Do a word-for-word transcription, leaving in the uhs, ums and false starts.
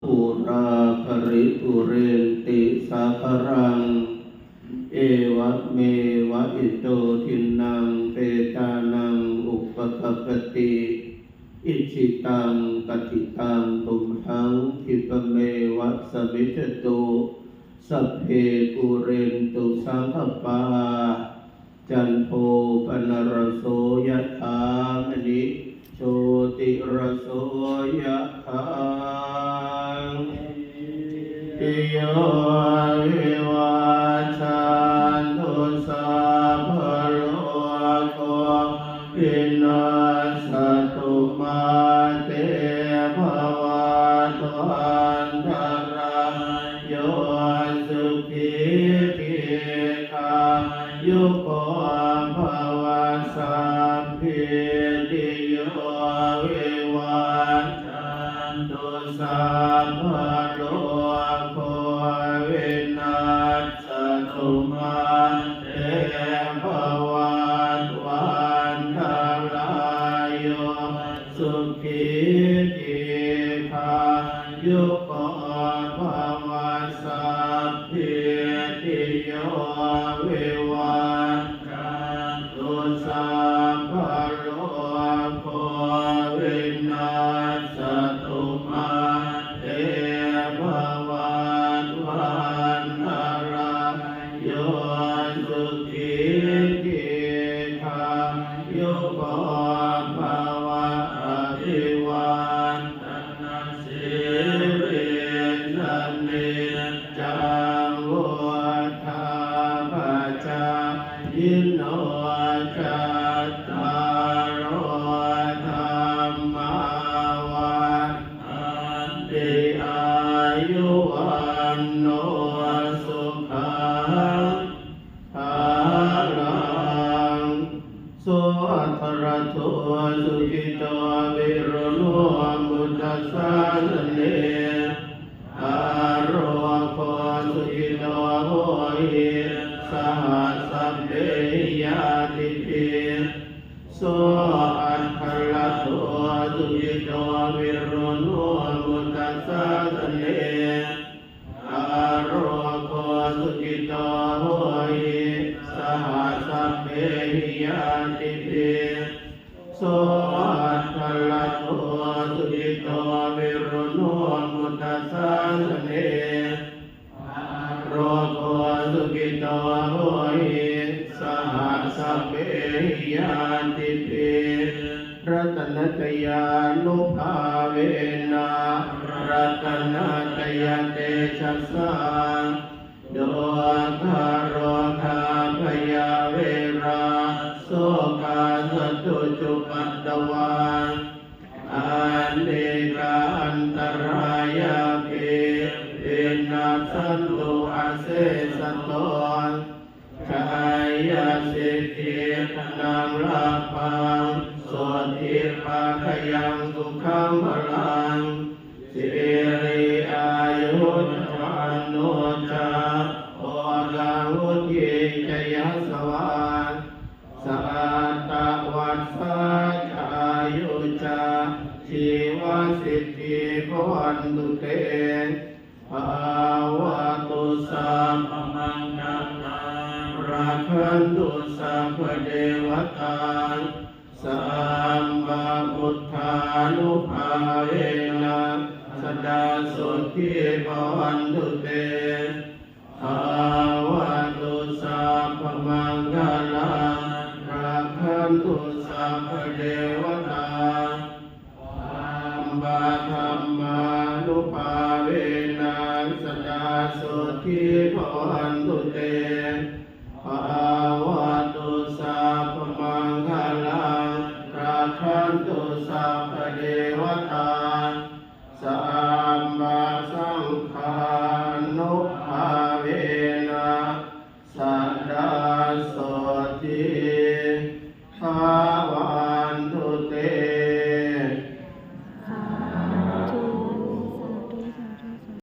Pūrā paripūrenti sāgaraṃ, evameva ito dinnaṃ petānaṃ upakappati. Icchitaṃ patthitaṃ tumhaṃ khippameva samijjhatu, sabbe pūrentu saṅkappā, cando paṇṇaraso yathā, maṇi jotiraso yathā. Sabbītiyo vivajjantu, sabbarogo vinassatu, mā te bhavatvantarāyo, sukhī dīghāyuko bhava. Sabbītiyo vivajjantu, sabbarogo vinassatu, mā te bhavatvantarāyo, sukhī dīghāyuko bhava. Sabbītiyo vivajjantu, sabbarogo vinassatu, mā te bhavatvantarāyo, sukhī dīghāyuko bhava. Abhivādanasīlissa niccaṃ vuḍḍhāpacāyino, cattāro dhammā vaḍḍhanti: āyu vaṇṇo sukhaṃ balaṃ. So atthaladdho sukhito viruḷho buddhasāsane, arogo sukhito hohi saha sabbehi ñātibhi. So atthaladdho sukhito viruḷho buddhasāsane, arogo sukhito hohi saha sabbehi ñātibhi. So atthaladdho sukhito viruḷho buddhasāsane, arogo sukhito hohi saha sabbehi ñātibhi. Ratanattayānubhāvena ratanattayatejasā, dukkharogabhayā verā sokā sattu cupaddavā, anekā antarāyāpi vinassantu asesato. Jayasiddhi dhanaṃ lābhaṃ, sotthi bhāgyaṃ sukhaṃ balaṃ, siri āyu ca vaṇṇo ca, bhogaṃ vuḍḍhī ca yasavā, satavassā ca āyū ca, jīvasiddhī bhavantu te. Bhavatu sabbamaṅgalaṃ, rakkhantu sabbadevatā, sabbabuddhānubhāvena, sadā sotthī bhavantu te. Bhavatu sabbamaṅgalaṃ,